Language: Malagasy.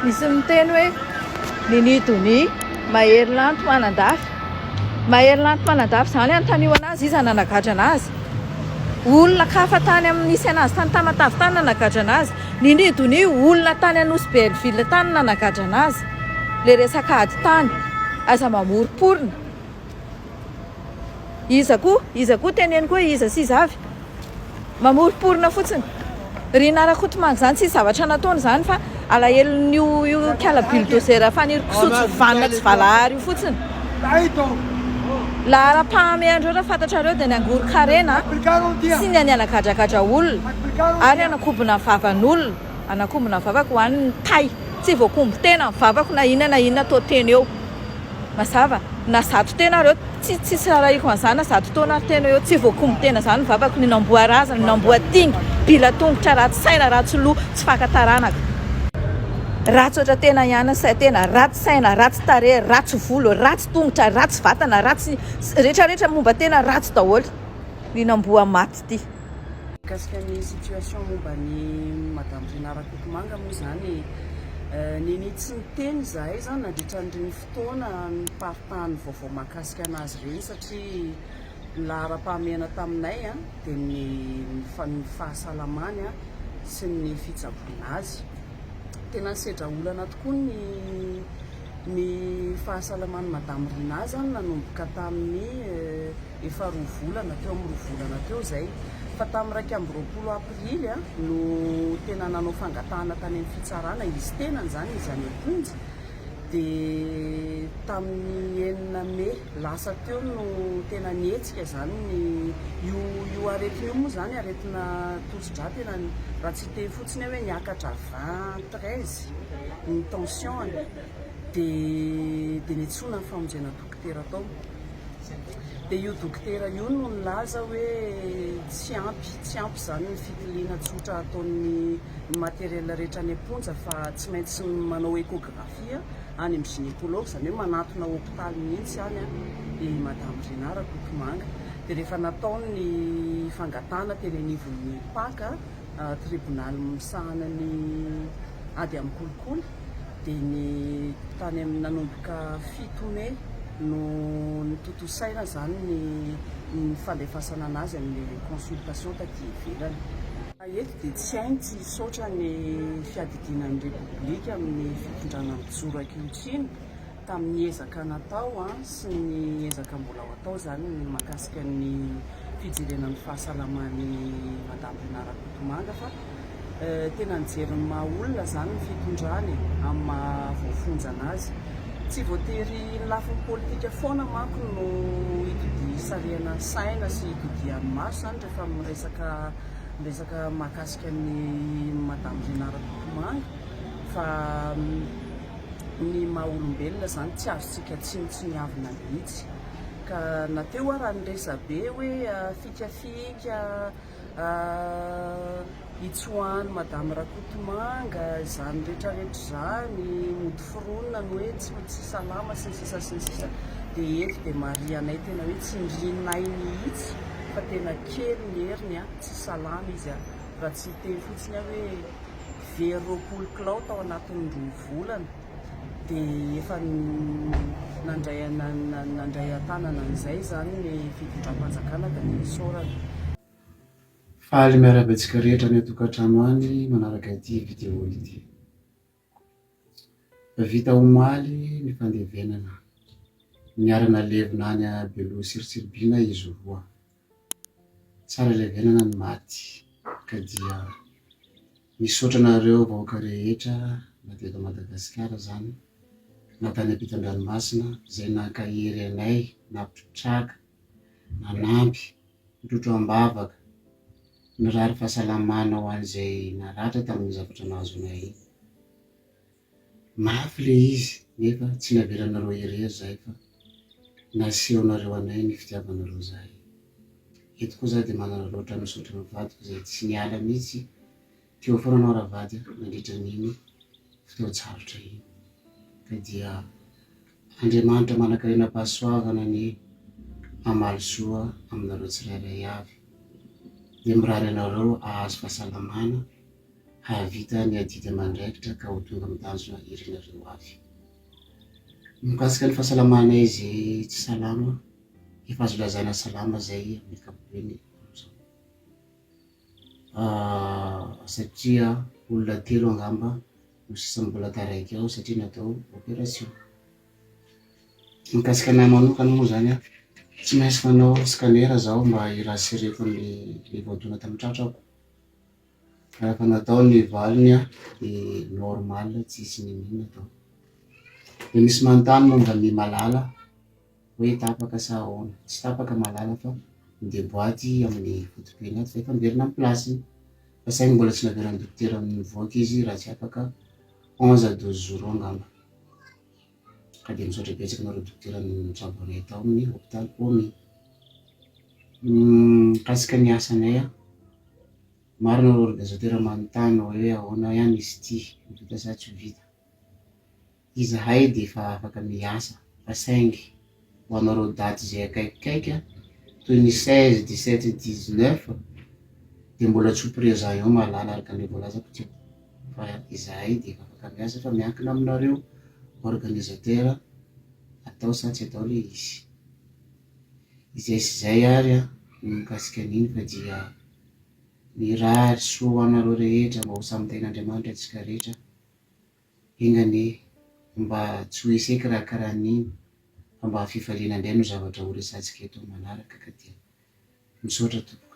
Misy miteny hoe Nini Donia, Mahery Lanto Manandafy. Mahery Lanto Manandafy izany anontanio anazy iza nanagadra anazy. Olona kafa tany amin'ny nisy anazy tany Tamatave tany nanagadra anazy. Nini Donia olona tany Anosy Belleville tany nanagadra anazy. Le resaka ady tany. Aza mamoromporona. Iza koa? Iza koa? Teneno koa iza sy iza avy? Mamoromporona fotsiny. Rinah Rakotomanga izany tsisy zavatra nataony izany fa alahelon'io io kala bulldozer Fanirikisoa tsy vanona tsy valahara io fotsiny. Laharam-pahamehan'ireo raha fantatrareo dia ny hangoron-karena sy ny hanagadragadra olona ary hanakobona vavan'olona. Hanakombona vavako ho an'ny tay. Tsy voakombo tena ny vavako na inona na inona atao teny eo. Mazava, na zato tena ary eo, tsy tsisy rarahiko an'izany na zato taona ary tena eo, tsy voakombo tena izany ny vavako, ny namboa razana, ny namboa tinga, bila tongotra, ratsy saina, ratsy loha, tsy faka taranaka. Ratsy ohatra tena ihany ny sain-tena, ratsy saina, ratsy tarehy, ratsy volo, ratsy tongotra, ratsy vatana, ratsy retraretra momba tena ratsy daholo ny namboa maty ity. Mikasika ny situation momba an'i Madame Rinah Rakotomanga moa izany, nini tsy niteny izahay izany nandritra an'ireny fotoana niparitahan'ny vaovao mahakasika an'azy ireny satria ny laharam-pahamehana taminay dia ny ny fahasalamany sy ny fitsaboana azy. Tena nisedra olana tokoa ny ny fahasalaman'i Madame Rinah izany nanomboka tamin'ny efa roa volana teo amin'ny roa volana teo izay. Fa tamin'ny 21 aprily no tena nanao fangatahana tany amin'ny fitsarana, izy tenany izany, izy any am-ponja, dia tamin'ny enina mey lasa teo no tena nihetsika izany ny, io io aretina io moa izany aretina tosi-drà tena raha tsy hiteny fotsiny aho hoe niakatra vingt treize ny tension-ny, dia dia niantsoana ny famonjena dokotera tao. Dia io dokotera io no nilaza hoe tsy ampy, tsy ampy izany ny fitiliana tsotra ataon'ny ny matériel rehetra any am-ponja fa tsy maintsy manao échographie any amin'ny gynécologue, izany hoe manatona hopitaly mihitsy any i Madame Rinah Rakotomanga. Dia rehefa natao ny fangatahana teny anivon'ny PAC, tribonaly misahana ny ady amin'ny kolikoly, dia ny tany amin'ny nanomboka fito mey no notontosaina izany ny ny fandefasana anazy amin'ny consultation taty ivelany. Eto dia tsy hainy tsy hisaotra ny fiadidiana ny Repoblika amin'ny fitondrana mijoro ankehitriny tamin'ny ezaka natao sy ny ezaka mbola ho atao izany ny mahakasika ny fijerena ny fahasalaman'i Madame Rinah Rakotomanga fa Tena nijery ny maha olona izany ny fitondrana e, amin'ny maha voafonja anazy. Tsy voatery ny lafiny politika foana manko no hisarihana ny saina sy hitodihan'ny maso izany rehefa miresaka miresaka mahakasika an'i Madame Rinah Rakotomanga fa ny maha olombelona izany tsy azontsika tsinontsiniavina mihitsy. Ka na teo ara ny resabe hoe fikafika, Hitsoahan'i Madame Rakotomanga izany rehetra rehetra izany, mody foronina ny hoe tsy tsy salama sy ny sisa sy ny sisa dia eto dia marihanay tena hoe tsindrinay mihitsy fa tena kely ny heriny an, tsy salama izy an, raha tsy hiteny fotsiny aho hoe very 20 kilao tao anatin'ny roa volana dia efa nandray nandray an-tanana an'izay izany ny fitondram-panjakana ka dia isaorana. Faly miarahaba antsika rehetra any an-tokantrano any manaraka ity vidéo ity. Vita omaly ny fandevenana. Niara-nalevina any Beloha Siritsiribina izy roa. Tsara levenana ny maty ka dia misaotra anareo vahoaka rehetra na teto Madagasikara izany na tany ampitan-dranomasina izay nankahery anay nampitraka nanampy nitrotro am-bavaka nirary fahasalamana ho an'izay naratra tamin'ny zavatra nahazo anay iny. Mafy le izy nefa tsy navelanareo irery zahay fa nasehonareo anay ny fitiavanareo zahay. Eto koa za dia manararaotra misaotra ny vadiko izay tsy niala mihitsy teo foana anao ravady a nandritra an'iny fotoan-tsarotra iny. Ka dia Andriamanitra manankarena-pahasoavana anie hamaly soa aminareo tsirairay avy. Dia mirary anareo hahazo fahasalamana. hahavita ny adidy aman'andraikitra ka ho tonga amin'ny tanjona irinareo avy. Mikasika ny fahasalamanay izay tsy salama, efa azo lazaina salama izay amin'ny ankapobeny amin'izao. Satria olona telo angamba no sisa mbola taraiky ao satria natao opération. Mikasika anay manokana moa izany an, tsy maintsy manao scanner zaho mba hi-rassurer-ko an'le voadona tamin'ny tratrako. Rehefa natao ny valiny an, dia normal tsisy n'inon'inona tao. Dia misy manontany momba ny malala hoe tapaka sa ahoana. Tsy tapaka malala fa mi-deboite amin'ny foto-peny ato fa efa miverina amin'ny place-ny. Fa saingy mbola tsy navelan'ny dokotera mivoaka izy raha tsy afaka 11 à 12 jours eo angamba. Ka dia misaotra betsaka anareo dokotera nitsabo anay tao amin'ny hopitaly HOMI. Mikasika ny asanay an, maro nareo organisateur manontany hoe ahoana ihany izy ity, ho vita sa tsy ho vita. Izahay dia efa afaka miasa fa saingy ho anareo daty izay akaikikaiky an, toy ny 16, 17, 19 dia mbola tsy ho présent eo Malala araka ny voalazako teo fa izahay dia efa afaka miasa fa miankina aminareo organisateur atao sa tsy atao ilay izy. Izay sy izay ary an ny mikasika an'iny fa dia mirary soa ho anareo rehetra mba ho samy tahin'Andriamanitra antsika rehetra. Enga anie mba tsy ho échec raha karaha an'iny fa mba fifaliana indray no zavatra ho resahantsika eto amin'ny manaraka ka dia misaotra tompoko.